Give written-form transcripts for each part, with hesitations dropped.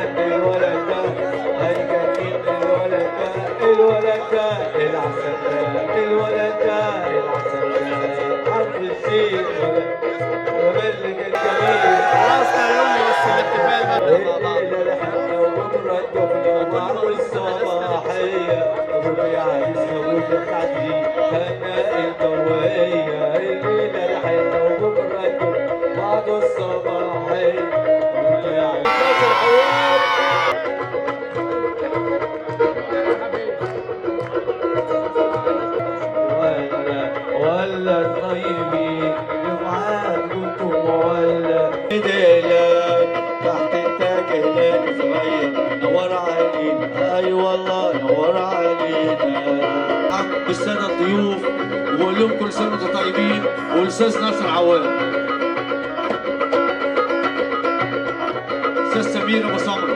عند الولد ده هيجنن الولد ده، الولد ده العسل ده، الولد ده العسل ده، حرف السين وبلغ الجميل. خلاص يا يوم بس الاحتفال بقى مع بعض. الليلة لحقنا وبكرة الدخلة والصباحية، مبروك يا عريسنا وبتعدي هنا الجوية. الليلة لحقنا وبكرة الدخلة بعد الصباحية، مبروك يا عريسنا الحوار. ولا الطيبين يوعاد كنتم ولا ديلان تحت التاج هلال صغير نور علينا، اي والله نور علينا. بالساده الضيوف وبقول لهم كل سنة وانتم طيبين، والاستاذ ناصر عواد، استاذ سمير ابو سمرة،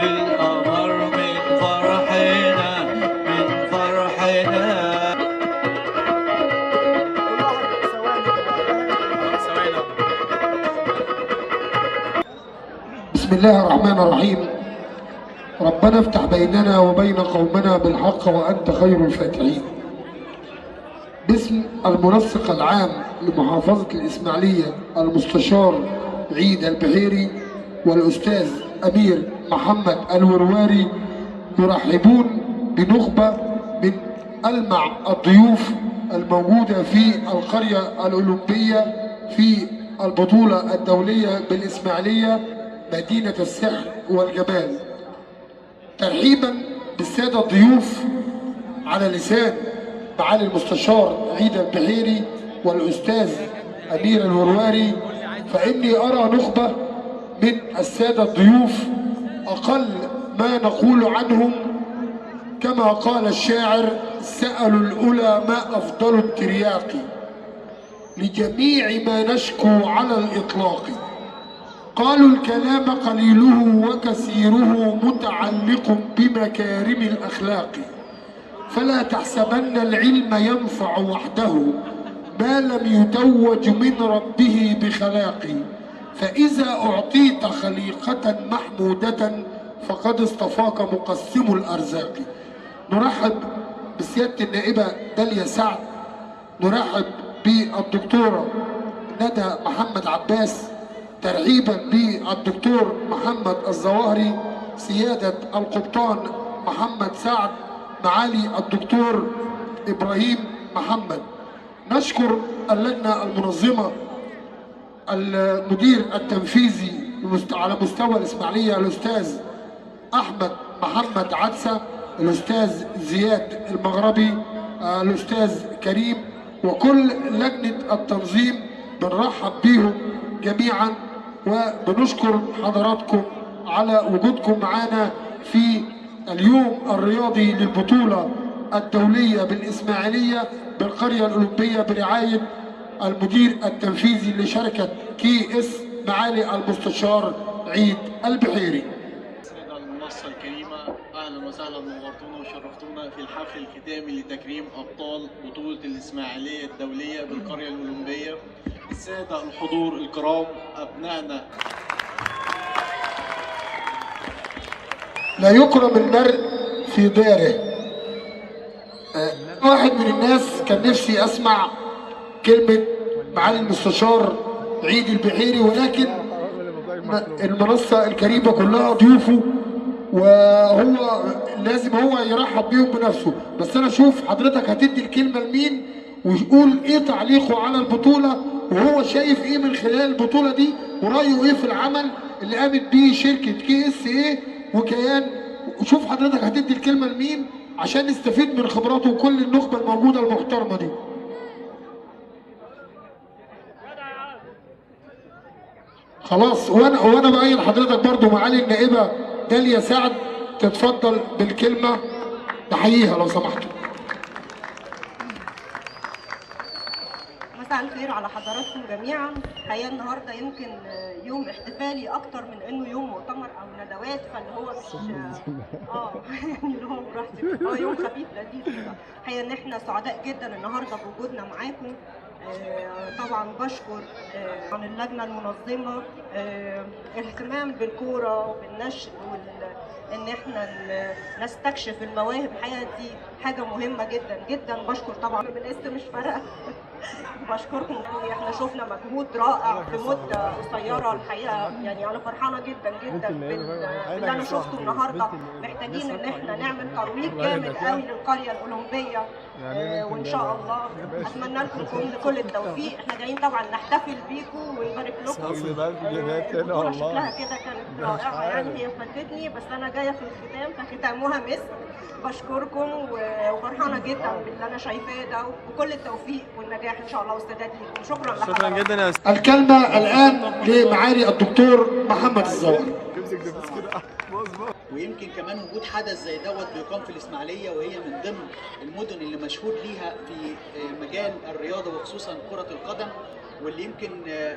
القمر من فرحنا، من فرحنا. بسم الله الرحمن الرحيم. ربنا افتح بيننا وبين قومنا بالحق وأنت خير الفاتحين. باسم المنسق العام لمحافظة الإسماعيلية المستشار عيد البحيري والأستاذ أمير محمد الورواري يرحبون بنخبة من ألمع الضيوف الموجودة في القرية الأولمبية في البطولة الدولية بالإسماعيلية مدينة السحر والجمال. ترحيبا بالسادة الضيوف على لسان معالي المستشار عيد البحيري والأستاذ أمير الورواري، فإني أرى نخبة من السادة الضيوف أقل ما نقول عنهم كما قال الشاعر: سألوا الأولى ما أفضل الترياق لجميع ما نشكو على الإطلاق، قالوا الكلام قليله وكثيره متعلق بمكارم الأخلاق، فلا تحسبن العلم ينفع وحده ما لم يتوج من ربه بخلاق، فإذا أعطيت خليقة محمودة فقد اصطفاك مقسم الأرزاق. نرحب بسيادة النائبة داليا سعد، نرحب بالدكتورة ندى محمد عباس، ترحيبا بالدكتور محمد الزواهري، سيادة القبطان محمد سعد، معالي الدكتور إبراهيم محمد. نشكر اللجنة المنظمة، المدير التنفيذي على مستوى الإسماعيلية الأستاذ أحمد محمد عدسة، الأستاذ زياد المغربي، الأستاذ كريم، وكل لجنة التنظيم. بنرحب بيهم جميعا وبنشكر حضراتكم على وجودكم معانا في اليوم الرياضي للبطولة الدولية بالإسماعيلية بالقرية الأولمبية برعاية المدير التنفيذي لشركة KS معالي المستشار عيد البحيري. السادة المنصة الكريمة، أهلا وسهلا، نورتونا وشرفتونا في الحفل الختامي لتكريم أبطال بطولة الإسماعيلية الدولية بالقرية الأولمبية. السادة الحضور الكرام، أبنائنا. لا يكرم المرء في داره. واحد من الناس كان نفسي أسمع كلمة معالي المستشار عيد البحيري، ولكن المنصة الكريمة كلها ضيوفه وهو لازم هو يرحب بيهم بنفسه. بس أنا أشوف حضرتك هتدي الكلمة لمين ويقول إيه تعليقه على البطولة، وهو شايف إيه من خلال البطولة دي، ورأيه إيه في العمل اللي قامت بيه شركة KSA وكيان. شوف حضرتك هتدي الكلمة لمين عشان نستفيد من خبراته وكل النخبة الموجودة المحترمة دي. خلاص، وانا بأيد حضرتك برضو معالي النائبة داليا سعد تتفضل بالكلمة، نحييها لو سمحتوا. مساء الخير على حضراتكم جميعا. الحقيقة النهارده يمكن يوم احتفالي اكتر من انه يوم مؤتمر او ندوات، فاللي هو مش يعني اللي هو براحتي، هو يوم خفيف لذيذ كده. الحقيقة ان احنا سعداء جدا النهارده بوجودنا معاكم. طبعا بشكر عن اللجنة المنظمة، الاهتمام بالكورة وبالنشء ان احنا نستكشف المواهب. الحقيقة دي حاجة مهمة جدا جدا. بشكر طبعا بالاسم مش فارقه بشكركم. احنا شفنا مجهود رائع في مده قصيرة الحقيقة، يعني انا فرحانة جدا جدا باللي انا شفته النهارده. محتاجين ان احنا نعمل ترويج جامد قوي للقريه الاولمبية، وان شاء الله اتمنى لكم كل التوفيق. احنا جايين طبعا نحتفل بيكم ونبارك لكم. البطولة شكلها كده كانت رائعة، يعني هي فاتتني بس انا جاية في الختام، فختامها مسك. بشكركم وفرحانه جدا باللي انا شايفاه ده، وكل التوفيق والنجاح ان شاء الله والسداد ليكم. شكرا لحضرتك. شكرا جدا يا استاذ. الكلمة الان لمعالي الدكتور محمد الزوار. ويمكن كمان وجود حدث زي دوت بيقام في الإسماعيلية، وهي من ضمن المدن اللي مشهور ليها في مجال الرياضة وخصوصا كرة القدم، واللي يمكن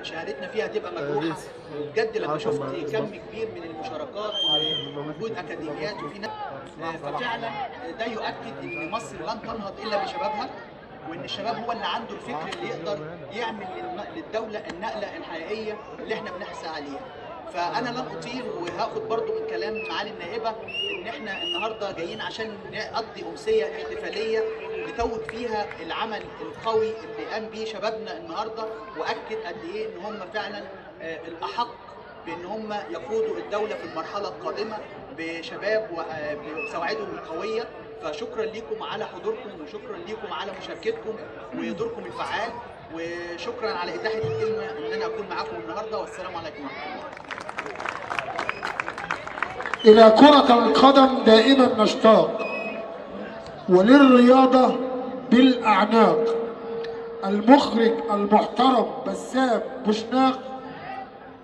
شهادتنا فيها تبقى مجروحة. وبجد لما شفت كم كبير من المشاركات ووجود أكاديميات وفي ناس، ففعلا ده يؤكد إن مصر لن تنهض إلا بشبابها، وإن الشباب هو اللي عنده الفكر اللي يقدر يعمل للدولة النقلة الحقيقية اللي احنا بنحسى عليها. فأنا لن أطيل، وهاخد برضو من كلام معالي النائبة إن إحنا النهاردة جايين عشان نقضي أمسية احتفالية نتوج فيها العمل القوي اللي قام بيه شبابنا النهاردة، وأكد قد إيه إن هم فعلا الأحق بإن هم يقودوا الدولة في المرحلة القادمة بشباب وبسواعدهم القوية. فشكرا لكم على حضوركم، وشكرا لكم على مشاركتكم ودوركم الفعال، وشكرا على إتاحة الكلمة إن أنا أكون معاكم النهاردة، والسلام عليكم ورحمة الله. إلى كرة القدم دائما نشتاق، وللرياضة بالأعناق. المخرج المحترم بسام بوشناق،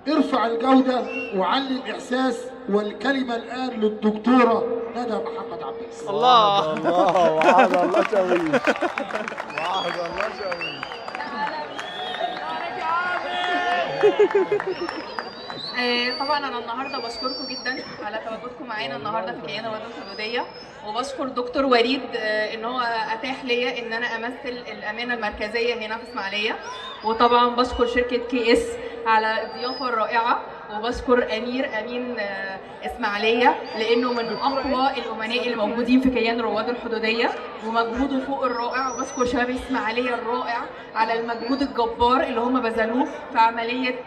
ارفع الجودة وعلي الإحساس. والكلمة الآن للدكتورة ندى محمد عباس. الله الله وعد الله شويش، وعد الله شويش. طبعا انا النهارده بشكركم جدا على تواجدكم معانا النهارده في كيان رواد الحدوديه، وبشكر دكتور وليد ان هو اتاح ليا ان انا امثل الامانة المركزية هنا في اسماعيليه، وطبعا بشكر شركة KS على الضيافة الرائعة، وبشكر امين اسماعيليه لانه من اقوى الامناء اللي موجودين في كيان رواد الحدوديه ومجهوده فوق الرائع، وبشكر شباب اسماعيليه الرائع على المجهود الجبار اللي هم بذلوه في عملية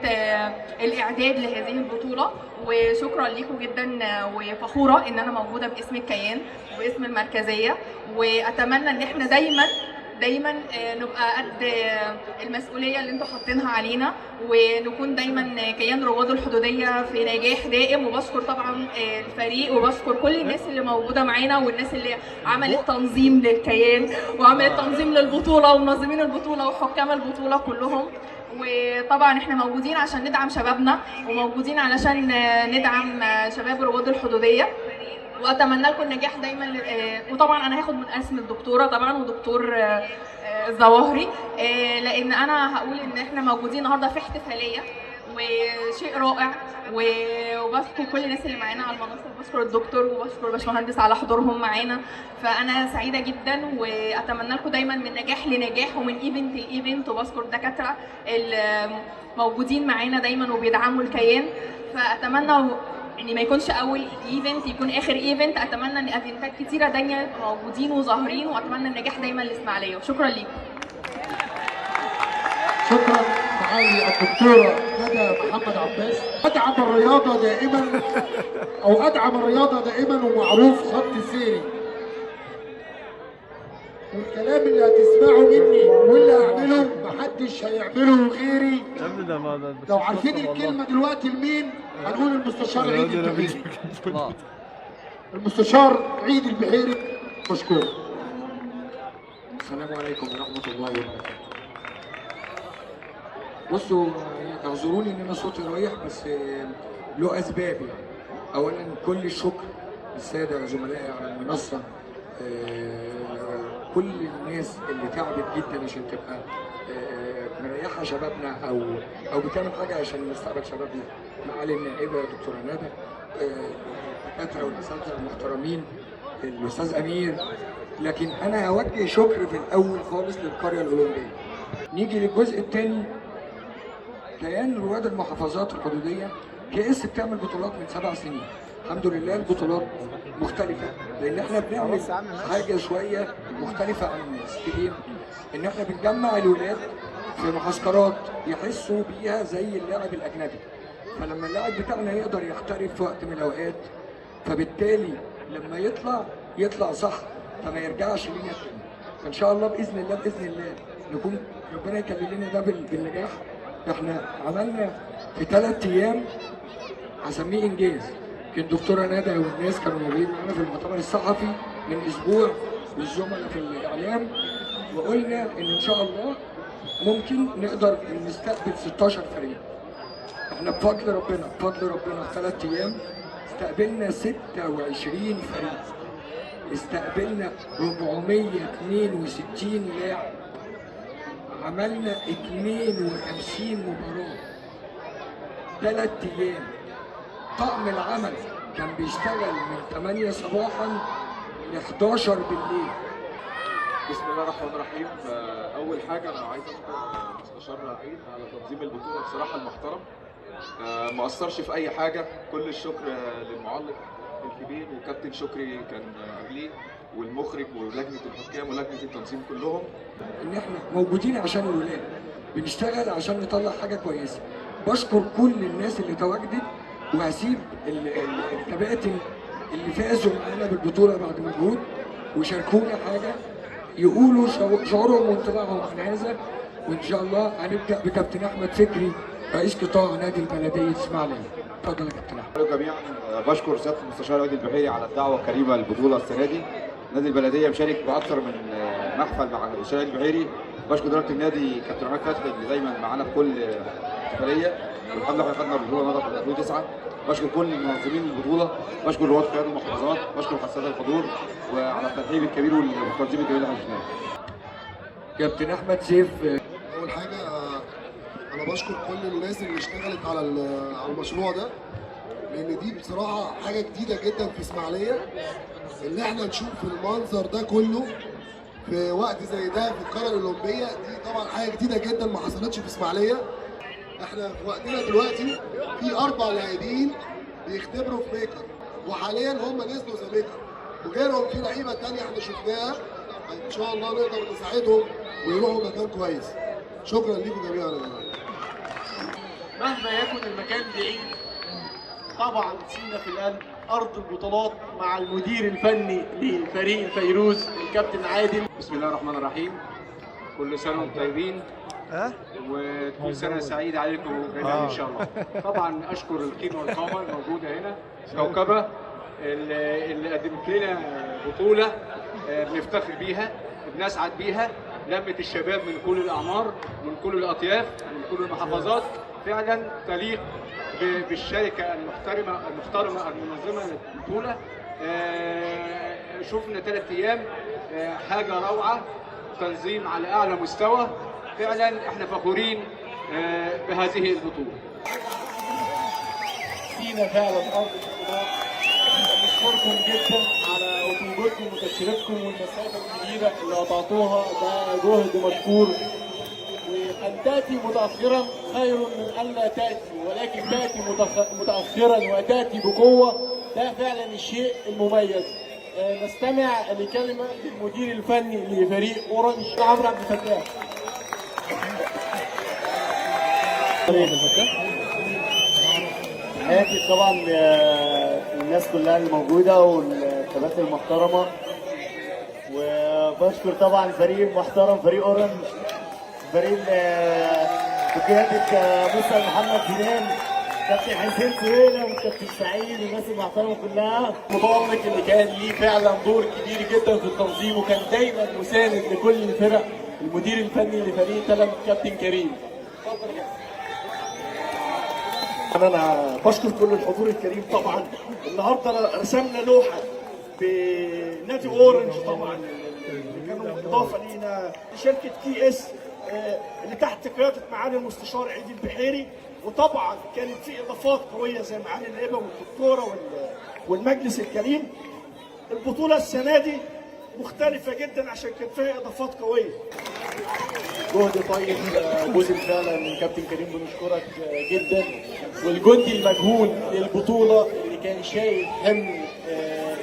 الاعداد لهذه البطولة. وشكرا لكم جدا، وفخوره ان انا موجودة باسم الكيان وباسم المركزية، واتمنى ان احنا دايما نبقى قد المسؤولية اللي انتوا حاطينها علينا، ونكون دايما كيان رواد الحدوديه في نجاح دائم. وبشكر طبعا الفريق، وبشكر كل الناس اللي موجودة معانا، والناس اللي عملت تنظيم للكيان وعملت تنظيم للبطولة ومنظمين البطولة وحكام البطولة كلهم. وطبعا احنا موجودين عشان ندعم شبابنا، وموجودين علشان ندعم شباب رواد الحدوديه، واتمنى لكم النجاح دايما. وطبعا انا هاخد من اسم الدكتورة طبعا ودكتور الظواهري، لان انا هقول ان احنا موجودين النهارده في احتفالية وشيء رائع، وبشكر كل الناس اللي معانا على المنصة، وبشكر الدكتور وبشكر الباشمهندس على حضورهم معانا. فانا سعيدة جدا، واتمنى لكم دايما من نجاح لنجاح ومن event ل event، وبشكر الدكاترة الموجودين معانا دايما وبيدعموا الكيان. فاتمنى يعني ما يكونش اول event يكون اخر event، اتمنى ان event ات كتيرة تانية موجودين وظاهرين، واتمنى النجاح دايما للاسماعيليه. وشكرا ليكم. شكرا معالي الدكتورة ندى محمد عباس. ادعم الرياضة دائما، او ادعم الرياضة دائما، ومعروف خط سيري، والكلام اللي هتسمعه مني واللي هعمله محدش هيعمله غيري. لو عارفين الكلمة دلوقتي لمين هنقول المستشار عيد البحيري. المستشار عيد البحيري مشكور. السلام عليكم ورحمة الله وبركاته. بصوا، اعذروني ان انا صوتي رايح، بس له اسباب يعني. اولا كل الشكر للسادة زملائي على المنصة، كل الناس اللي تعبت جدا عشان تبقى مريحه شبابنا او بتعمل حاجة عشان مستقبل شبابنا. معالي النائبه دكتورة ندى، الدكاترة والاساتذه المحترمين، الاستاذ امير. لكن انا هوجه شكر في الاول خالص للقريه الاولمبية. نيجي للجزء الثاني، كيان رواد المحافظات الحدوديه. KS بتعمل بطولات من 7 سنين، الحمد لله البطولات مختلفة، لان احنا بنعمل حاجة شوية مختلفة عن الناس. في ايه؟ ان احنا بنجمع الولاد في معسكرات يحسوا بيها زي اللاعب الاجنبي، فلما اللاعب بتاعنا يقدر يحترف في وقت من الاوقات، فبالتالي لما يطلع صح، فما يرجعش لينا تاني. فان شاء الله باذن الله باذن الله نكون ربنا يكلل لنا ده بالنجاح. احنا عملنا في 3 ايام هسميه انجاز. كان دكتورة ندى والناس كانوا موجودين معانا في المؤتمر الصحفي من اسبوع والزملاء في الاعلام، وقلنا ان شاء الله ممكن نقدر نستقبل 16 فريق. احنا بفضل ربنا بفضل ربنا في 3 ايام استقبلنا 26 فريق، استقبلنا 462 لاعب، عملنا 52 مباراة 3 ايام. طقم العمل كان بيشتغل من 8 صباحا ل 11 بالليل. بسم الله الرحمن الرحيم. اول حاجة انا عايز اشكر المستشار عيد على تنظيم البطولة بصراحة المحترم، ما قصرش في اي حاجة. كل الشكر للمعلق الكبير وكابتن شكري كان قبليه، والمخرج ولجنه الحكام ولجنه التنظيم كلهم. ان احنا موجودين عشان الولاد، بنشتغل عشان نطلع حاجة كويسة. بشكر كل الناس اللي تواجدت، وهسيب الكباتن اللي فازوا معانا بالبطولة بعد مجهود وشاركونا حاجة يقولوا شعورهم وانطباعهم عن هذا. وان شاء الله هنبدا بكابتن احمد فكري رئيس قطاع نادي البلدية الاسماعيلية. اتفضل يا كابتن احمد. جميعا بشكر سيادة المستشار عيد البحيري على الدعوة الكريمة للبطولة السنة دي. نادي البلدية مشارك باكثر من محفل مع المستشار عيد البحيري. بشكر ادارة النادي كابتن عماد فتحي اللي دايما معانا في كل احتفالية، والحمد لله احنا خدنا البطولة النهارده في 2009. بشكر كل المنظمين للبطولة، بشكر رواد قيادة المحافظات، بشكر السادة الحضور وعلى الترحيب الكبير والتنظيم الكبير اللي احنا شفناه. كابتن احمد سيف، اول حاجة انا بشكر كل الناس اللي اشتغلت على المشروع ده، لان دي بصراحة حاجة جديدة جدا في اسماعيليه، ان احنا نشوف المنظر ده كله في وقت زي ده في القرية الاولمبية. دي طبعا حاجة جديدة جدا ما حصلتش في اسماعيليه. احنا في وقتنا دلوقتي في 4 لاعبين بيختبروا في ميكر، وحاليا هم نزلوا زي ميكر، وغيرهم في لعيبة ثانية احنا شفناها، ان شاء الله نقدر نساعدهم ويروحوا مكان كويس. شكرا لكم جميعا يا جماعة. مهما يكن المكان بعيد، طبعا سينا في القلب، ارض البطولات، مع المدير الفني لفريق الفيروز الكابتن عادل. بسم الله الرحمن الرحيم. كل سنة وانتم طيبين، وتكون سنة سعيدة عليكم جميعا ان شاء الله. طبعا اشكر القيمة والقامه الموجودة هنا، كوكبه اللي قدمت لنا بطوله بنفتخر بيها، بنسعد بيها، لمت الشباب من كل الاعمار، من كل الاطياف، من كل المحافظات. فعلا تليق بالشركة المحترمة المنظمة للبطولة. شفنا 3 ايام حاجة روعه، تنظيم على اعلى مستوى. فعلا احنا فخورين بهذه البطولة. سينا فعلا ارض البطولات. بنشكركم جدا على وجودكم وتشريفكم والمسافة الكبيرة اللي قطعتوها، ده جهد مشكور. وان تاتي متاخرا خير من الا تاتي، ولكن تاتي متاخرا وتاتي بقوة، ده فعلا الشيء المميز. نستمع لكلمة المدير الفني لفريق اورنج عمرو عبد الفتاح. تحياتي طبعا الناس كلها اللي موجودة والكباتن المحترمة، وبشكر طبعا الفريق المحترم فريق اورنج، فريق بقيادة مستر محمد زيدان، كابتن حسين سويلم، كابتن سعيد، والناس المحترمة كلها. متالق اللي كان ليه فعلا دور كبير جدا في التنظيم، وكان دايما مساند لكل الفرق، المدير الفني لفريق تلم كابتن كريم. انا بشكر كل الحضور الكريم. طبعا النهارده رسمنا لوحة بنادي اورنج، طبعا اللي كانوا اضافه لينا شركة KS اللي تحت قيادة معالي المستشار عيد البحيري. وطبعا كانت في اضافات قوية زي معالي النائبه والدكتورة والمجلس الكريم. البطولة السنة دي مختلفة جدا عشان كان فيها اضافات قوية. جهد طيب بذل فعلا من كابتن كريم، بنشكرك جدا. والجندي المجهول للبطولة اللي كان شايل حمل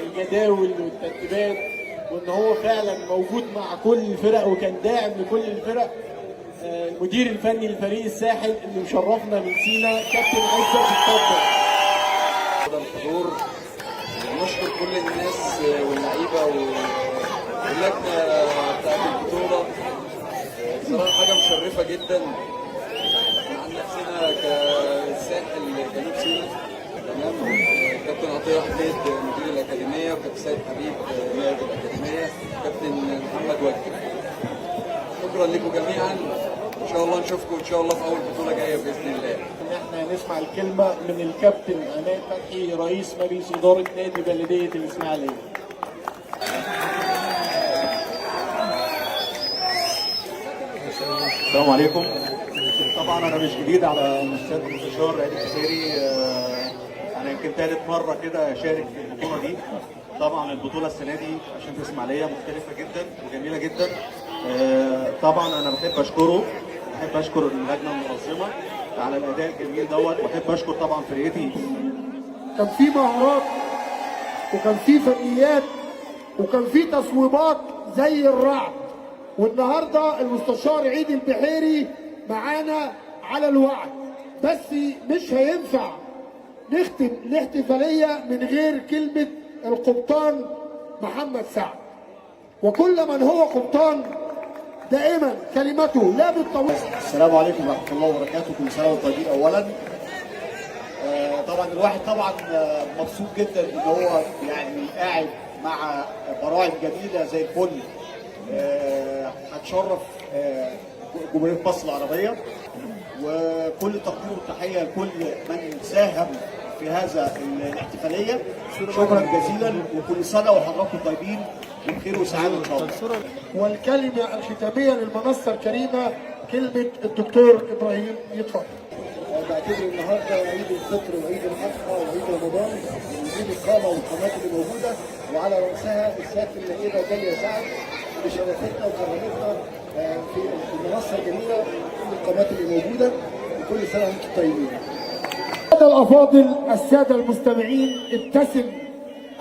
الجداول والترتيبات، وان هو فعلا موجود مع كل الفرق وكان داعم لكل الفرق، المدير الفني لفريق الساحل اللي مشرفنا من سينا، كابتن عزت. اتفضل. الحضور، نشكر كل الناس واللعيبة واللجنة بتاعت البطولة. بصراحة حاجة مشرفة جدا عن نفسنا كساحل جنوب سينا. تمام. كابتن عطية حميد مدير الاكاديمية، وكابتن سيد حبيب نائب الاكاديمية، كابتن محمد وجدي. شكرا لكم جميعا، ان شاء الله نشوفكم ان شاء الله في اول بطوله جاية باذن الله. احنا هنسمع الكلمة من الكابتن عماد فتحي رئيس مجلس ادارة نادي بلديه الاسماعيلية. السلام عليكم. طبعا انا مش جديد على السيد المستشار عيد البحيري، انا يمكن ثالث مرة كده اشارك في البطولة دي. طبعا البطولة السنة دي عشان في الاسماعيلية مختلفة جدا وجميلة جدا. طبعا انا بحب اشكره، بحب اشكر اللجنة المنظمة على الاداء الجميل دوت، وبحب اشكر طبعا فرقتي. كان في مهارات وكان في فنيات وكان في تصويبات زي الرعد. والنهارده المستشار عيد البحيري معانا على الوعد، بس مش هينفع نختم الاحتفالية من غير كلمة القبطان محمد سعد. وكل من هو قبطان دائما كلمته لا بالطويل. السلام عليكم ورحمة الله وبركاته، كل سنة وانتم طيبين. اولا طبعا الواحد طبعا مبسوط جدا ان هو يعني قاعد مع براعم جميلة زي الفل، هتشرف جمهورية مصر العربية. وكل التقدير والتحيه لكل من ساهم في هذا الاحتفالية. شكرا جزيلا، وكل سنة وحضراتكم طيبين وبخير وسعادة ان شاء الله. والكلمة الختامية للمنصه الكريمة كلمة الدكتور ابراهيم يتفضل. بعتبر النهارده عيد الفطر وعيد الاضحى وعيد رمضان وعيد القامة والقامات اللي موجودة، وعلى راسها السيادة النائبه داليا سعد اللي شرفتنا وكرمتنا في المنصة الجميلة وكل القامات اللي موجودة. وكل سنة وانتم طيبين. السادة الافاضل، السادة المستمعين، ابتسم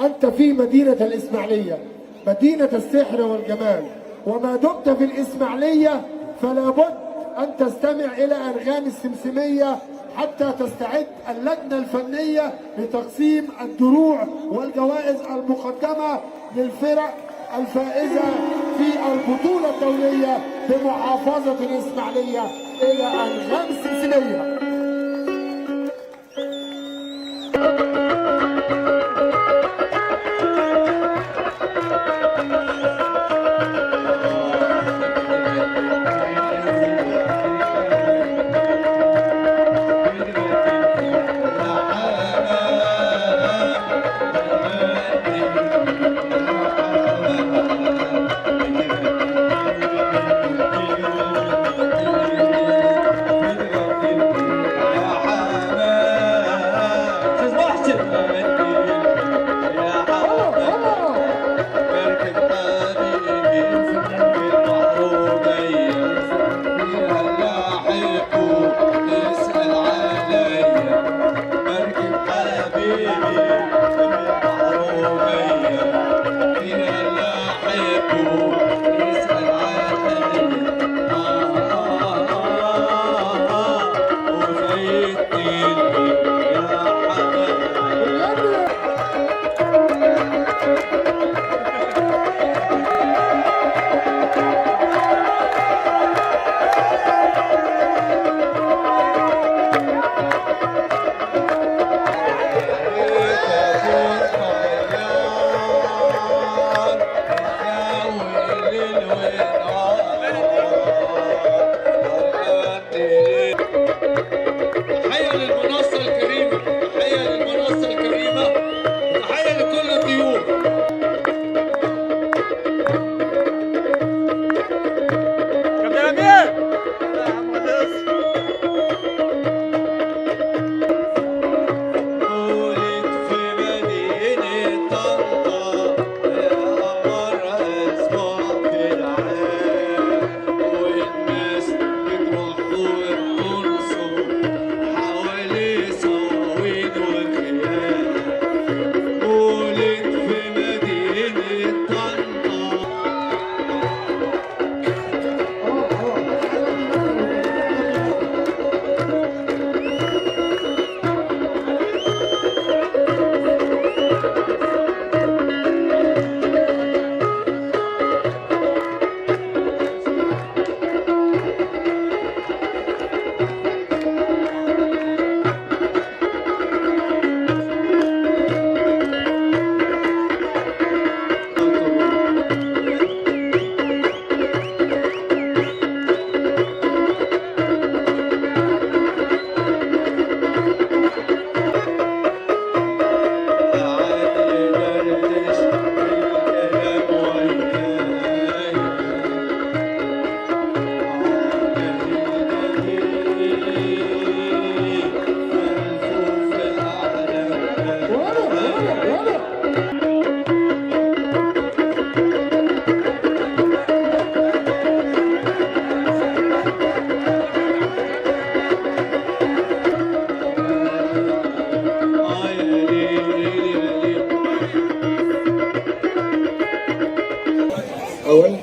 انت في مدينة الاسماعيلية، مدينة السحر والجمال، وما دمت في الاسماعيلية فلا بد أن تستمع إلى أنغام السمسمية حتى تستعد اللجنة الفنية لتقسيم الدروع والجوائز المقدمة للفرق الفائزة في البطولة الدولية بمحافظة الإسماعيلية. إلى أنغام السمسمية.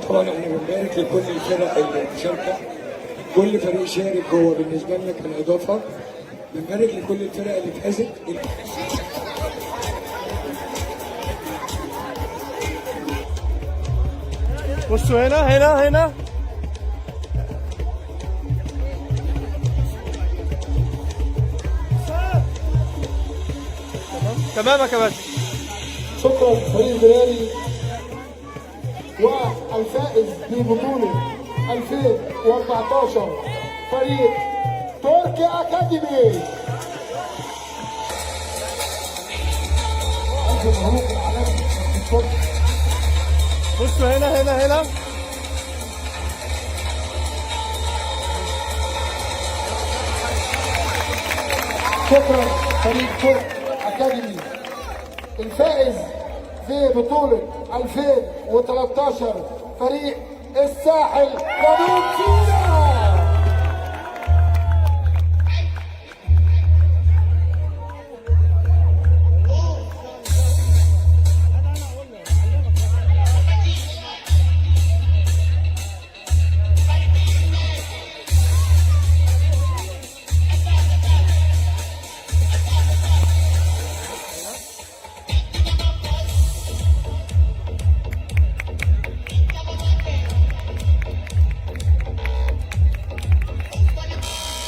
طبعا احنا بنبارك لكل الفرق اللي مشاركة، كل فريق شارك هو بالنسبة لنا كان اضافه. بنبارك لكل الفرق اللي فازت. بصوا هنا هنا هنا. تمام يا كباتن. شكرا فريق بلالي. والفائز ببطولة 2014 فريق تركي أكاديمي. ألف مبروك العالمي. بصوا هنا هنا هنا. شكرا فريق ترك أكاديمي. الفائز في بطولة 2013 فريق الساحل جنوب سيناء.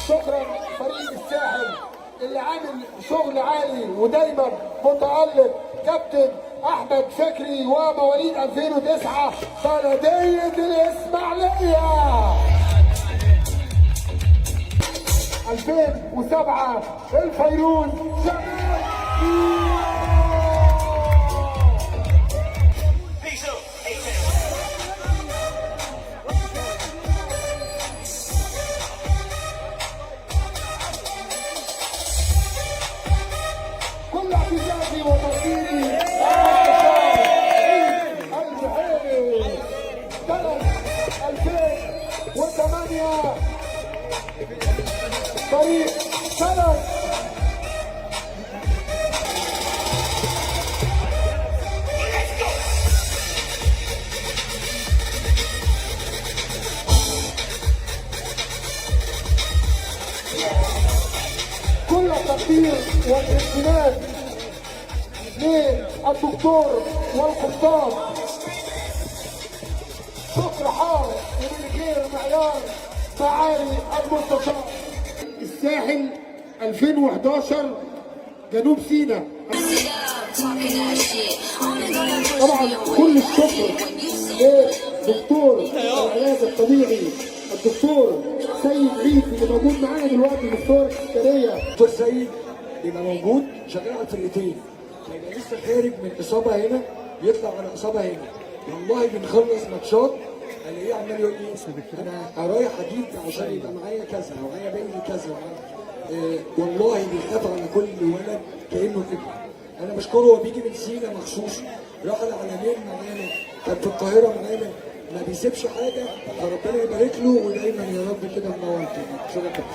شكرا فريق الساحل اللي عامل شغل عالي ودايما متألق، كابتن احمد فكري ومواليد 2009 بلدية الاسماعيلية. 2007 الفيروز شمال. كل اعتزازي وتقديري البحيري سنة 2008 فريق سند. كل التقدير والامتنان للدكتور والقبطان، شكر حار ومن غير معيار معالي المستشار. الساحل 2011 جنوب سيناء. طبعا كل الشكر لدكتور العلاج الطبيعي الدكتور سيد عيد اللي موجود معانا دلوقتي، دكتور اسكندرية. دكتور سيد بيبقى موجود شغال على الفرقتين، فيبقى لسه خارج من اصابه هنا يطلع على اصابه هنا. والله بنخلص ماتشات الاقيه عمال يقول لي انا رايح اجيب عشان يبقى معايا كذا ومعايا بنج كذا. والله بيخاف على كل ولد كانه ابنه. انا بشكره، هو بيجي من سينا مخصوص، راح العلمين معانا، كان في القاهرة معانا، ما بيسيبش حاجة، فربنا يبارك له ودايما يا رب كده منور. شكرا.